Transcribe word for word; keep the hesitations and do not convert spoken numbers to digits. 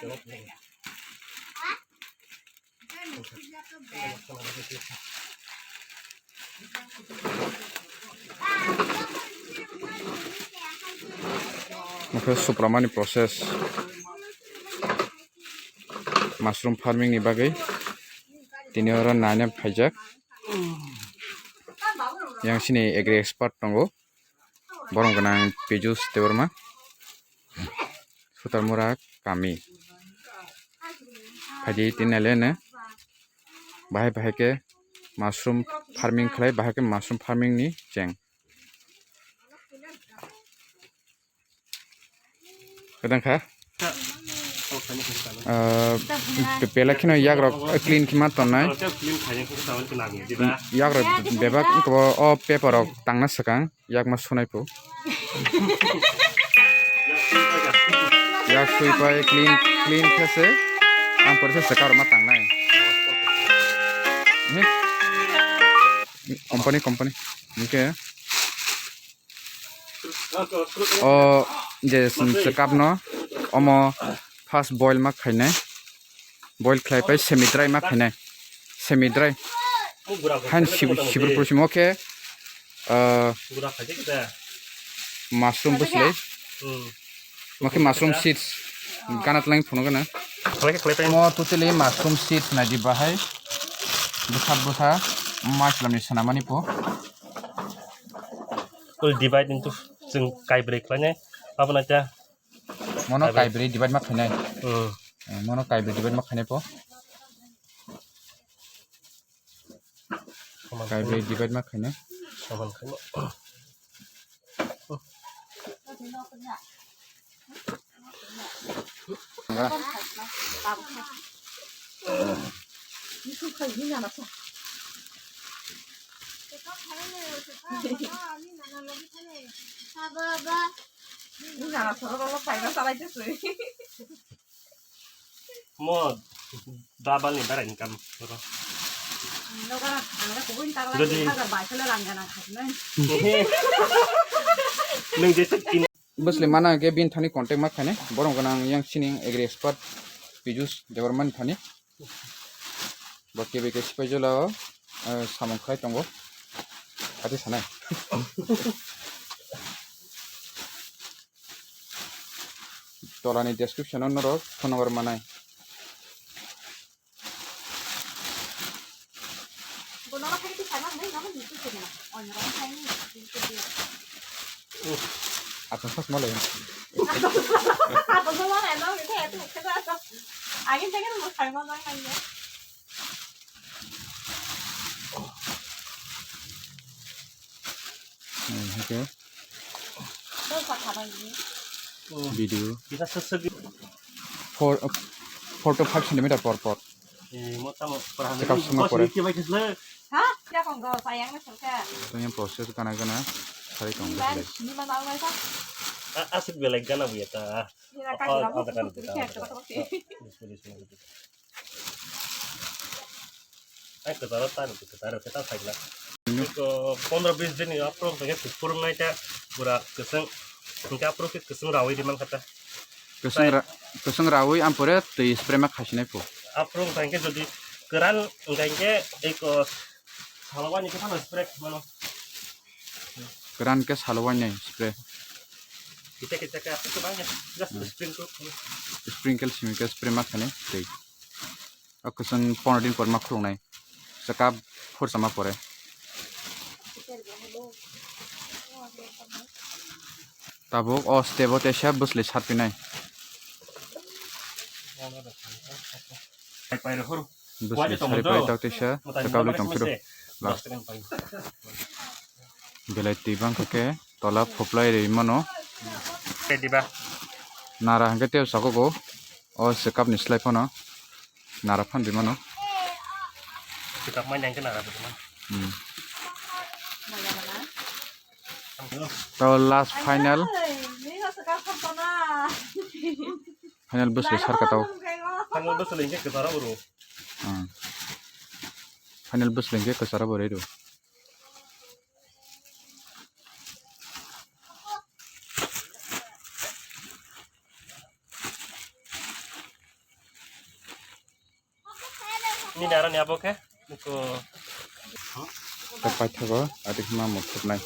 Omo khe supramani process, mushroom farming ni bagwi tini oro naina phaijak. Yang sini agri expert tongo, borok gwnang Pijus Debbarma, Sutarmura kami. Phaidi tini naileno bahai bahai khe mushroom farming khlai, bahai khe mushroom farming ni cheng. Kadang kha? Ah, pe-, pela kheno yagrok clean khe ma tonnai. Yagrok bebak wngkha bo o paper rok tangna swkang yakma sunai po. Yak sui pai clean, clean khe se ang pore se swkang rok ma tangnai. Company, company. Hingke o je swkang no omo first boil ma khainai, boil khlai pai semi dry ma khainai, semi dry han sibur purusimo khe ah, mushroom bwslai. Omo khe mushroom seeds gana tleng phunukgwna. Omo totally mushroom seeds naidi bahai bwsa bwsa maslamni swnamani po. Full divide into chwng kaibrwi khlainai. Abono khe mono kaibrwi divide ma khainai. Hmm. Eh, mono kaibrwi divide ma khainai po. Kaibrwi divide ma khainai. Saman khainai. Mo double ni bara income oro. Jodi nwng je sak tin bwsli mana hwnkhe bini thani contact ma khainai, borok gwnang yang sining agri expert Pijus Debbarma ni thani. Bo kebe ke sipai jwla o, eh, samung khlai tongo. Hati sanai. Tolani description o norok phone number manai. Acha sak malai. Hmm, okay. Video. Four, uh, four to five centimeter por por. Chekap songma pore. Tanya process gana gana sari tong. Asik belai gana buya ta. Ai kwcharo tani kwcharo khe ta phaikla. Eko pondro bis din ni aphuru hwnkhe kuphur wngnai ta pura kwchwng. Hwnkhe aphuru khe kwchwng rawi ri mankha ta. Kwchwng ra-, kwchwng rawi ampore twi spray ma khaisinai phu. Aphuru hwnkha hwnkhe jodi kwran hwnkha hwnkhe eko salo waini khe phano spray khaimano. Kwran khe salo wainai spray. Kisa kisa khe aphuru kwbang khe just sprinkle. Sprinkle simi khe spray ma khainai twi. O kwchwng pondro din por ma khuluknai. Chwkap phursa ma pore. Tabuk o step o teisa bwsli sat pinai. Bwsli sari pai tok teisa chwkap li tong phiro. Last. Belai twi bangkha khe tola phuplai rwi mano. Nara hwnkhe tei sakogo o chwkap ni slai phano. Nara phan di mano. Sikap mai nang khe nara phan di mano. Hmm. Tao last final. Final bwsli sarka tao. Final bwsli hingke kwcharo boro. Hmm. Final bwsli hingke kwcharo boro. Nini aroni abo khe, nukho. Ta paithago, adi khma muthupnai.